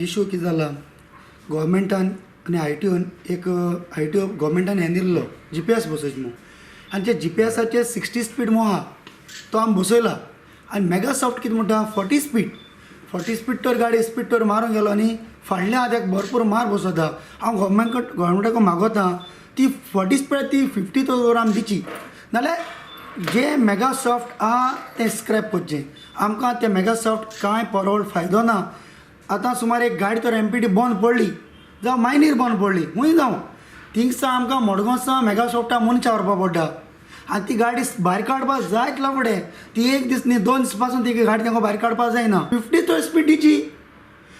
Issue कितें जाला, गोवोरमेंटान आनी आरटीओन एक आरटीओ गोवोरमेंटान हें दिल्लो जीपीएस बसोवचें म्हूण आनी ते जीपीएसाचेर 60 स्पीड म्हूण आहा, तो आमी बसयला. आनी मेगा सॉफ्ट कितें म्हणटा, 40 स्पीड. 40 स्पीड तर गाडी स्पीड तर मारून गेलो आनी फाडल्या आहा, तेका भरपूर मार बसता. हांव गोवोरमेंटाक मागोता, ती 40 स्पीड ती 50 तर आमी दिची, नाल्यार जे मेगा सॉफ्ट आहा तें स्क्रॅप करचें. आमकां तें मेगा सॉफ्ट कांय परवड फायदो ना. आतां सुमार एक गाडी तर एमपीटी बंद पडली जावं मायनीर बंद पडली, खूंय जावं, थिंगसा आमकां मडगांवसा मेगा सॉफ्टा मनशां व्हरपा पडटा आनी ती गाडी भायर काडपाक जायत लफडें. ती एक दीस न्ही, 2 दीस पासून ती गाडी तांकां भायर काडपाक जायना. 50 तो स्पीड दिची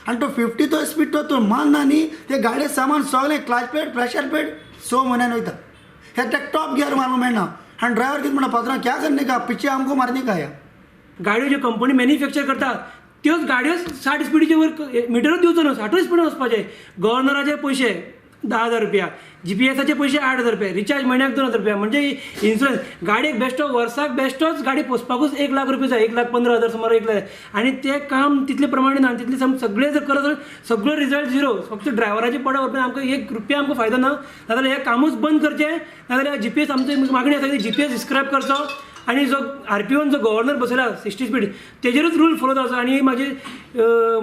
आनी तो 50 तो स्पीड तो तो मानना न्ही, ते गाडये सामान सगळें क्लच प्लेट प्रेशर प्लेट 6 म्हयन्यान वयता. हे ते टॉप गियर मारूंक मेळना. आनी ड्रायवर कितें म्हणटा, पात्रांव, क्या करने का, पिच्छे आमको मारने का. ह्या गाडयो ज्यो कंपनी मॅन्युफॅक्चर करता त्योच गाडयो 60 स्पिडीचे वर मिटरूच दिवचो न्हू, 60ूच स्पिडीन वचपाचें. गव्हर्नराचे पयशे 10,000 रुपया, जीपीएसाचे पयशे 8,000 रुपया, रिचार्ज म्हयन्याक 2,000 रुपया, म्हणजे इन्शुरन्स गाडयेक बेश्टो वर्साक बेश्टोच गाडी पोसपाकूच 1 लाख रुपया जाय, 1,15,000 सुमार 1 लाख. आनी तें काम तितले प्रमाणे ना, आनी तितले सगळें जर करत जाल्यार सगळो रिजल्ट झिरो. फक्त ड्रायव्हराचे पडा व्हरपा आमकां 1 रुपया आमकां फायदो ना. नाजाल्यार हें कामूच बंद करचें, नाजाल्यार जीपीएस आमची मागणी आसा की जीपीएस स्क्रॅप करचो आनी जो आरपीओन जो गव्हर्नर बसयला 60 स्पीड तेजेरूच रूल फॉलो जावचो. आनी म्हाजी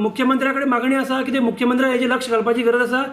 मुख्यमंत्र्या कडेन मागणी आसा की ते मुख्यमंत्र्या हेजेर लक्ष घालपाची गरज आसा.